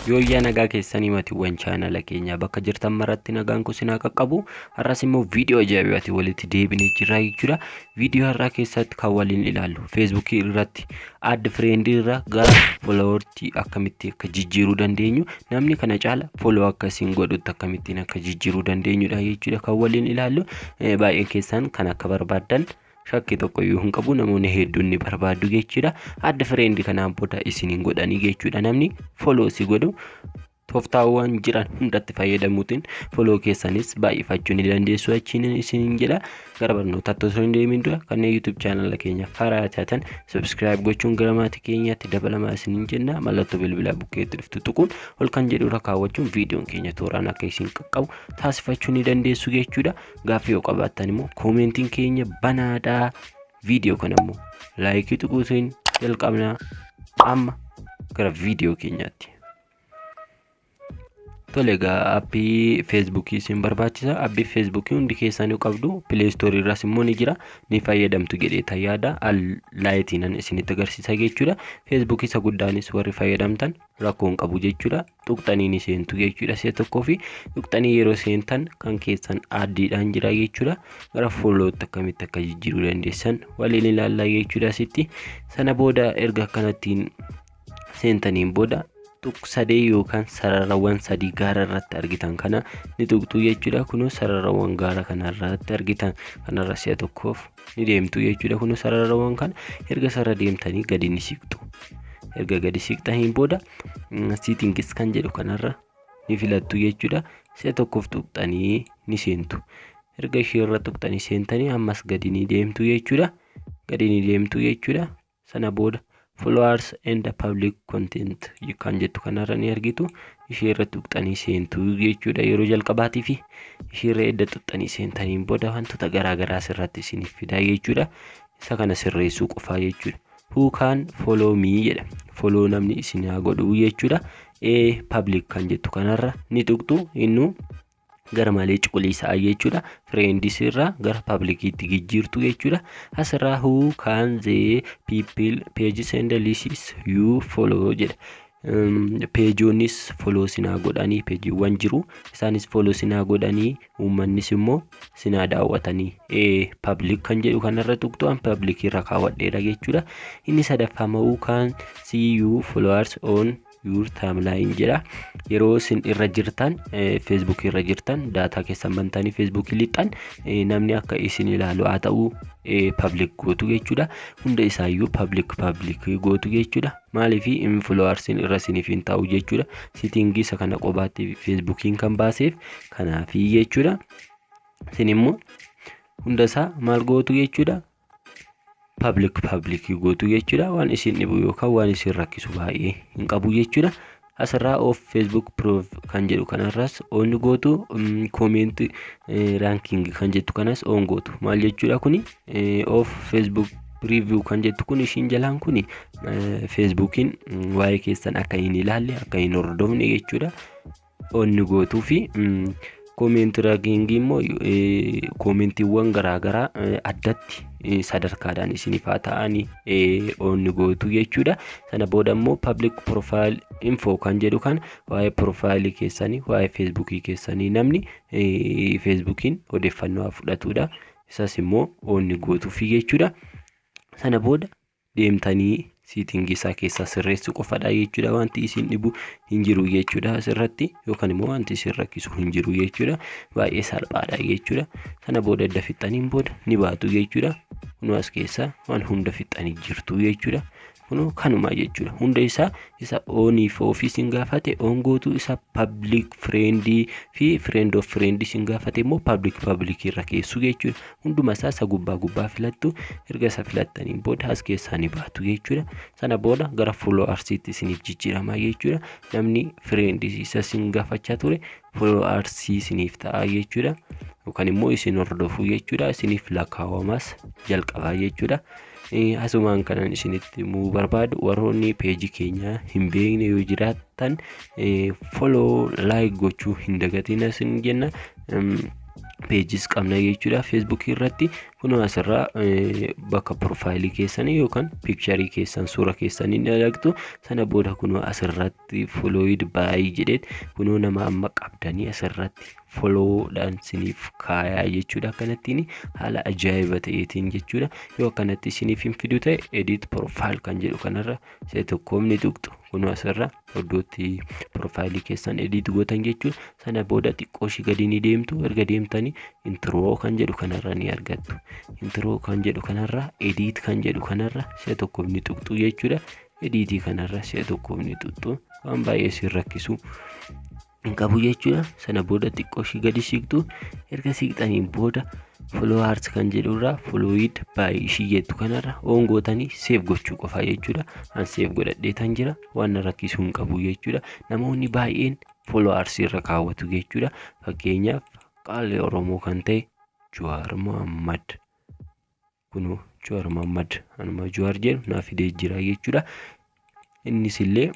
Yooyyaa, nagaa keessanii maatiiwwan chaanala keenyaa, bakka jirtan maratti nagaan kun sinaa qaqqabu. Har'as immoo viidiyoo ajaa'ibaati walitti deebinee jirra jechuudha. Viidiyoo har'aa keessatti kan waliin ilaallu Feesbuukii irratti add friendii irra gara followertii akkamitti akka jijjiiruu dandeenyu, namni kana caala follow akka isin godhutti akkamittiin akka jijjiiruu dandeenyudha jechuudha kan waliin ilaallu. Baay'een keessan kan akka barbaaddan shakkii tokko iyyuu hin qabu, namoonni hedduun ni barbaadu jechuudha. Add friendii kanaan booda isiniin godhanii jechuudha. Namni follow si godhu tooftaawwan jiran hundatti fayyadamuutiin follow keessanis baay'ifachuu ni dandeessu achiin isiniin jedha. Gara barnootaatti osoo hin deemin dura, kanneen YouTube chaanala keenya haaraa taatan subscribe gochuun gara maatii keenyaatti dabalamaa isiniin jenna. Mallattoo bilbilaa bukkeetti dhuftu tuquun ol kan jedhu irra kaawwachuun viidiyoon keenya tooraan akka isin qaqqabu taasifachuu ni dandeessu jechuudha. Gaaffii yoo qabaattan immoo commentiin keenya banaadhaa. Viidiyoo kana immoo likeii tuquutiin jalqabna. Amma gara viidiyoo keenyaatti. Tole egaa, appii Feesbuukii isin barbaachisa. Appii Feesbuukii hundi keessanii qabdu. Play Storeii irraas immoo ni jira. Ni fayyadamtu jedhee yaada. Liteiinan isinitti agarsiisa jechuudha. Feesbuukii isa guddaanis warri fayyadamtan rakkoo hin qabu jechuudha. Tuqxanii ni seentu jechuudha si'a tokkoo fi tuqxanii yeroo seentan kan keessan addiidhaan jira jechuudha. Gara followtti akkamitti akka jijjiiruu dandeessan waliin ilaallaa jechuudha asitti. Sana booda erga akkanattiin seentaniin booda tuq sadee yookaan sararawwan sadii gaara irratti argitan kana ni tuqxu jechuudha. Kunoo sararawwan gaara kanarratti argitan kanarra si'a tokkoof ni deemtu jechuudha. Kunoo sararawwan kana erga sarara deemtanii gadi ni siqxu. Erga gadi siqxaniin booda settings kan jedhu kanarra ni filattu jechuudha. Si'a tokkoof tuqxanii ni seentu. Erga isheerra tuqxanii seentanii ammas gadi ni deemtu jechuudha. Gadi ni deemtu jechuudha. Sana booda followers and public content kan jettu kanarra ni argitu. Ishee irra tuqxanii seentu jechuudha yeroo jalqabaatii fi ishee irra edda tuqxanii seentaniin booda wantoota garaagaraa asirratti isiniif fidaa jechuudha. Isa kana sirreessuu qofaa jechuudha. Who can follow me jedha. Follow namni isin haa godhu jechuudha. E public kan jettu kanarra ni tuqxu, innu gara malee cuquliisaa jechuudha. Friends irraa gara publiciitti jijjiirtu jechuudha. Asirraa who can see people, pages and lists you follow jedha. Pageoonnis follow sinaa godhanii, pageiiwwan jiru isaanis follow sinaa godhanii, uummannis immoo sinaa daawwatanii public kan jedhu kanarra tuqxu. An public irra kaawwadheera jechuudha. Inni sadaffaa who can see your followers on your timeline jedha. Yeroo isin irra jirtan, Facebook irra jirtan, data keessan bantanii Facebook lixxan namni akka isin ilaalu haa ta'u public gootu jechuudha. Hunda isaayyuu public public gootu jechuudha. Maaliif? Followersiin irra isiniif hin taa'u jechuudha. Settingii isa kana qobaatti Facebookiin kan baaseef kanaafi jechuudha. Isin immoo hunda isaa maal gootu jechuudha? Public public gootu jechuudha. Waan isin dhibu yookaan waan isin rakkisu baay'ee hin qabu jechuudha. Asirraa off Facebook preview kan jedhu kanarras on gootu. Comment ranking kan jettu kanas on gootu. Maal jechuudha kuni? Off Facebook preview kan jettu kun, ishiin jalaan kuni, Facebookiin waa'ee keessan akka hin ilaalle, akka hin hordofne jechuudha. On gootuu fi comment rankingii immoo commentiiwwan garaagaraa addatti sadarkaadhaan isiniif haa ta'anii on gootu jechuudha. Sana booda immoo public profile info kan jedhu kan waa'ee profileii keessanii, waa'ee Facebookii keessanii namni Facebookiin odeeffannoo haa fudhatudha. Isas immoo on gootuufi jechuudha. Sana booda deemtanii settingii isaa keessaa sirreessuu qofadha jechuudha. Wanti isin dhibu hin jiru jechuudha asirratti, yookaan immoo wanti isin rakkisu hin jiru jechuudha. Baay'ee salphaadha jechuudha. Sana booda edda fixxaniin booda ni baatu jechuudha. Kunoo as keessaa waan hunda fixxanii jirtu jechuudha. Kunoo kanuma jechuudha. Hunda isaa isa onii fi offii isin gaafate on gootu, isa public friendii fi friend of friend isin gaafate immoo public public irra keessu jechuudha. Hunduma isaa isa gubbaa gubbaa filattu. Erga isa filattaniin booda as keessaa ni baatu jechuudha. Sana booda gara followersiitti isiniif jijjiirama jechuudha. Namni friendii isa isin gaafachaa ture followersii isiniif ta'a jechuudha. Yookaan immoo isin hordofuu jechuudha. Isiniif lakkaawamaas jalqabaa jechuudha. Asumaan kanan isinitti himuu barbaadu, warroonni pageii keenya hin beekne yoo jiraattan follow, like gochuu hin dagatiin isin jenna. Pageis qabna jechuudha Facebookii irratti. Kunoo asirraa bakka profile keessanii yookaan picture keessan, suura keessanii ni argattu. Sana booda kunoo asirratti "followed by" jedheet kunoo nama amma qabdanii asirratti followdhaan siniif kaayaa jechuudha. Akkanattiin haala ajaa'iba ta'eetiin jechuudha. Yoo akkanatti isiniif hin fidu ta'e, "edit profile" kan jedhu kanarra isa tokkoom ni tuqxu. Kunoo asirra iddootti profile keessan edit gootan jechuudha. Sana booda xiqqoo ishii gadi ni deemtu. Erga deemtanii "intro" kan jedhu kanarra ni argattu. "Intro" kan jedhu kanarra, "edit" kan jedhu kanarra si'a tokkoof ni tuqxu jechuudha. Edit kanarra si'a tokkoof ni tuqxu. Waan baay'ee isin rakkisu hin qabu jechuudha. Sana booda xiqqoo ishii gadi siqxu. Erga siqxaniin booda "followers" kan jedhurraa "followed by" ishii jettu kanarra on gootanii save gochuu qofa jechuudha. An save godhadheetan jira, waan na rakkisuu hin qabu jechuudha. Namoonni baay'een followers irra kaawwatu jechuudha. Fakkeenyaaf, qaalii Oromoo kan ta'e Jawaar Mohammad, kunoo Jawaar Mohammad, anuma Jawaar jedhu naa fidee jira jechuudha. Innis illee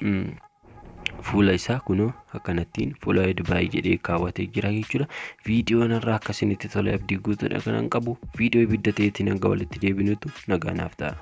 fuula isaa kunoo akkanattiin "followed by" jedhee kaawwatee jira jechuudha. Viidiyoon irraa akkasinitti tole abdii guutuudha kanan qabu. Viidiyoo ibidda ta'eetiin hanga walitti deebinutu nagaa naaf ta'a.